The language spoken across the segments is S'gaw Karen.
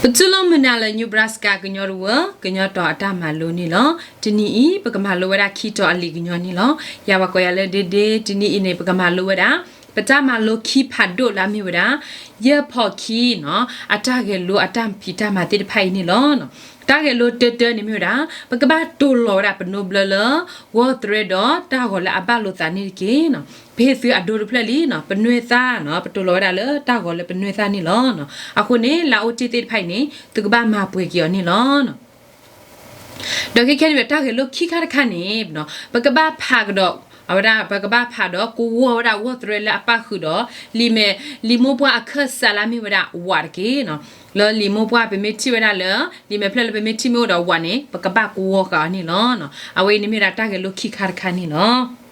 ပတူၢ်လိာ်မုာ်နၤလၢ Nebraska ကညီတဝၢ ကညီတီၤအတၢ်မၤလိန့ၣ်လီၤ. တနံၤအံၤ ပကမၤလိဝဲဒၣ်ခံတီၤအလံာ်ကညီန့ၣ်လီၤ. ယၤပှၤကိးယၤလၢ ဒ့ဒ့, တနံၤအံၤန့ၣ် ပကမၤလိဝဲဒၣ် ပတၢ်မၤလိခံဖးဒိၣ်လၢအမ့ၢ်ဝဲဒၣ် ယဲၢ်ဖီၣ်ခံနီၤ အတၢ်ဂဲၤလိအတၢ်ဖံးတၢ်မၤသ့ၣ်တဖၣ်အံၤန့ၣ်လီၤ. တၢ်ဂဲၤလိတၢတၢန့ၣ်မ့ၢ်ဝဲဒၣ် ပကဘၣ်တိၤလီၤဝဲဒၣ်ပနိဘျၢလၢ ဂီၢ်သရဲဒီးတၢ်ဂီၤလၢအဘၣ်လိာ်သးန့ၣ်တက့ၢ်. ပဟ့ၣ်သုအဒိတဖျၢၣ်လံနီၤ, ပနွဲၢ်သၣ်နီၤ, ပတိၤလီၤဝဲဒၣ်လၢတၢ်ဂီၤလၢပနွဲၢ်သၣ်န့ၣ်လီၤ. အဃိန့ၣ် လၢအအိၣ်တ့ၢ်သ့ၣ်တဖၣ်အံၤန့ၣ် သုကဘၣ်မၤပှဲၤက့ၤအီၤန့ၣ်လီၤ. ဒီးခဲခဲန့ၣ် တၢ်ဂဲၤလိခံခါတခါန့ၣ် ပကဘၣ်ဖးကဒီး အဝဲဒၣ် ပကဘၣ်ဖးဒီးကဝီၤဝဲဒၣ်ဂီၢ်သရဲလၢအပၣ်ဃုာ်ဒီး လံာ်မဲာ် လံာ်မိၢ်ပှၢ်အခၢၣ်စးလၢအမ့ၢ်ဝဲဒၣ်ဝးတက့ၢ်နီၤ. လၢလံာ်မိၢ်ပှၢ်ပမ့ၢ်ထံၣ်ဝဲဒၣ်လၢ လံာ်မဲာ်ဖျၢၣ်လၢပမ့ၢ်ထံၣ်မ့ၢ်အိၣ်ဒီးဝးန့ၣ် ပကဘၣ်ကဝီၤဃာ်အီၤန့ၣ်လီၤ. အဝဲအံၤန့ၣ်မ့ၢ်ဝဲဒၣ်တၢ်ဂဲၤလိခံခါတခါန့ၣ်လီၤ.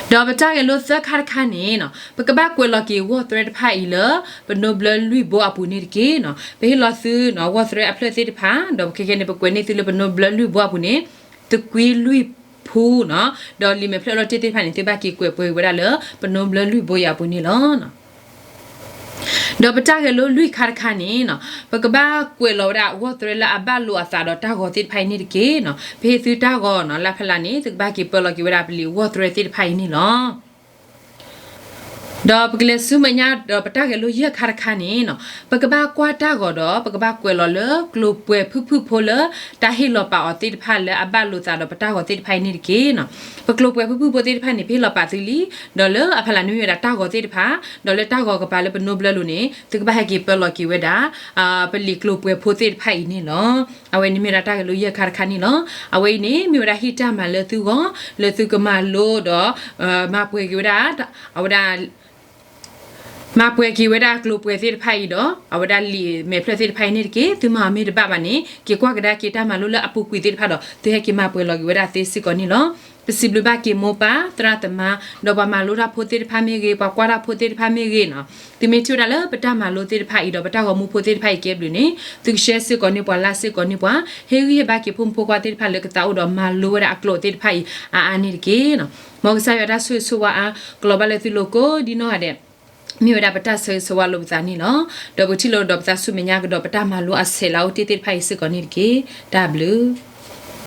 ဒီးပတၢ်ဂဲၤလိသၢခါတခါန့ၣ်နီၤ, ပကဘၣ်ကွဲးလီၤက့ၤဂီၢ်သရဲတဖၣ်အံၤလၢ ပနိဘျၢလွံၢ်ဘိအပူၤန့ၣ်တက့ၢ်နီၤ. ပဟ့ၣ်လီၤသုနီၤ ဂီၢ်သရဲအဖျၢၣ်သ့ၣ်တဖၣ် ဒီးပခဲခဲန့ၣ် ပကွဲးန့ၢ်သုလၢပနိဘျၢလွံၢ်ဘိအပူၤန့ၣ် သုကွံလွံၢ်ဖူနီၤ, ဒီးလံာ်မဲာ်ဖျၢၣ်လီၤတ့ၢ်သ့ၣ်တဖၣ်န့ၣ် သုဘၣ်က့ၤကွဲးပှဲၤက့ၤဝဲဒၣ်လၢ ပနိဘျၢလွံၢ်ဘိအံၤအပူၤန့ၣ်လီၤ. ဒီးပတၢ်ဂဲၤလိလွံၢ်ခါတခါန့ၣ်နီၤ, ပကဘၣ်ကွဲးလီၤဝဲဒၣ်ဂီၢ်သရဲလၢအဘၣ်လိာ်အသးဒီးတၢ်ဂီၤသ့ၣ်တဖၣ်အံၤန့ၣ်တက့ၢ်နီၤ. ပဟ့ၣ်သုတၢ်ဂီၤနီၤ လၢဖဲလၢ်န့ၣ် သုကဘၣ်က့ၤပၢလီၤက့ၤဝဲဒၣ်ပလံာ်ဂီၢ်သရဲသ့ၣ်တဖၣ်အံၤန့ၣ်လီၤ. ဒီးပကလဲၤဆူမဲာ်ညါဒီးပတၢ်ဂဲၤလိယဲၢ်ခါတခါန့ၣ်နီၤ, ပကဘၣ်ကွၢ်တၢ်ဂီၤဒီး ပကဘၣ်ကွဲးလီၤလၢကျိၤပှဲၤဖုၣ်ဖုၣ်ဖိလၢ တၢ်ဟ့ၣ်လီၤပာ်အီၤသ့ၣ်တဖၣ်လၢအဘၣ်လိာ်သးဒီးပတၢ်ဂီၤသ့ၣ်တဖၣ်အံၤန့ၣ်တက့ၢ်နီၤ. ပကျိၤပှဲၤဖုၣ်ဖုၣ်ဖိသ့ၣ်တဖၣ်န့ၣ် ပဟ့ၣ်လီၤပာ်သုလံ, ဒီးလၢအဖဲလၢ်န့ၣ်မ့ၢ်ဝဲဒၣ်တၢ်ဂီၤသ့ၣ်တဖၣ်, ဒီးလၢတၢ်ဂီၤကပၤလၢပနိဘျၢလိၤန့ၣ် သုကဘၣ်ဟဲက့ၤပၢလီၤက့ၤဝဲဒၣ် ပလံာ်ကျိၤပှဲၤဖိသ့ၣ်တဖၣ်အံၤန့ၣ်လီၤ. အဝဲန့ၣ်မ့ၢ်ဝဲဒၣ်တၢ်ဂဲၤလိယဲၢ်ခါတခါန့ၣ်လီၤ. အဝဲအံၤန့ၣ် မ့ၢ်ဝဲဒၣ်ဟ့ၣ်တၢ်မၤလၢသုဂီၢ် လၢသုကမၤလိဒီး မၤပှဲၤက့ၤဝဲဒၣ် အဝဲဒၣ် မၤပှဲၤက့ၤဝဲဒၣ်ကျိၤပှဲၤသ့ၣ်တဖၣ်အံၤဒီး အဝဲဒၣ်လံာ်မဲာ်ဖျၢၣ်သ့ၣ်တဖၣ်အံၤန့ၣ်တက့ၢ်. သုမၤအီၤမ့ၢ်တဘၣ်ဘၣ်န့ၣ် က့ၤကွၢ်ကဒါက့ၤတၢ်မၤလိလၢအပူၤကွံာ်သ့ၣ်တဖၣ်ဒီး သုဟဲက့ၤမၤပှဲၤလီၤက့ၤဝဲဒၣ်သ့စ့ၢ်ကီးန့ၣ်လီၤ. ပစံးဘျုးဘၣ်က့ၤမိၢ်ပၢ် သရၣ်သမါ ဒီးပှၤမၤလိတၢ်ဖိသ့ၣ်တဖၣ်မ့ၢ်ဂ့ၤ, ပှၤကွၢ်တၢ်ဖိသ့ၣ်တဖၣ်မ့ၢ်ဂ့ၤနီၤ, သုမ့ၢ်ထံၣ်ဝဲဒၣ်လၢပတၢ်မၤလိသ့ၣ်တဖၣ်အံၤဒီး ပတၢ်ဂီၤမူဖိသ့ၣ်တဖၣ်အံၤကဲဘျုးန့ၣ် သုကshareစ့ၢ်ကီးန့ၢ်ပှၤ likeစ့ၢ်ကီးန့ၢ်ပှၤ ဟ့ၣ်ဂံၢ်ဟ့ၣ်ဘါက့ၤဖိမုၣ်ဖိခွါသ့ၣ်တဖၣ်လၢကသးအိၣ်ဒီးမၤလိဝဲဒၣ်အကျိာ်သ့ၣ်တဖၣ်အံၤအါအါန့ၣ်တက့ၢ်နီၤ. မ်ကစၢ်ယွၤတၢ်ဆိၣ်ဂ့ၤဆိၣ်ဝါအါ ကလီၤဘၣ်လၢသုလိၤကိးဒ်နီၢ်ဂၤဒဲး မ့ၢ်ဝဲဒၣ်ပတၢ်ဆၢဂ့ၤဆၢဝါလိာ်ပသးန့ၣ်လီၤ. ဒီးပကထံၣ်လိာ်ဒီးပသးဆူမဲာ်ညါကဒီးပတၢ်မၤလိအဆဲးလၢအအိၣ်တ့ၢ်သ့ၣ်တဖၣ်အံၤစ့ၢ်ကီးန့ၣ်တက့ၢ်. တၢ်ဘျုး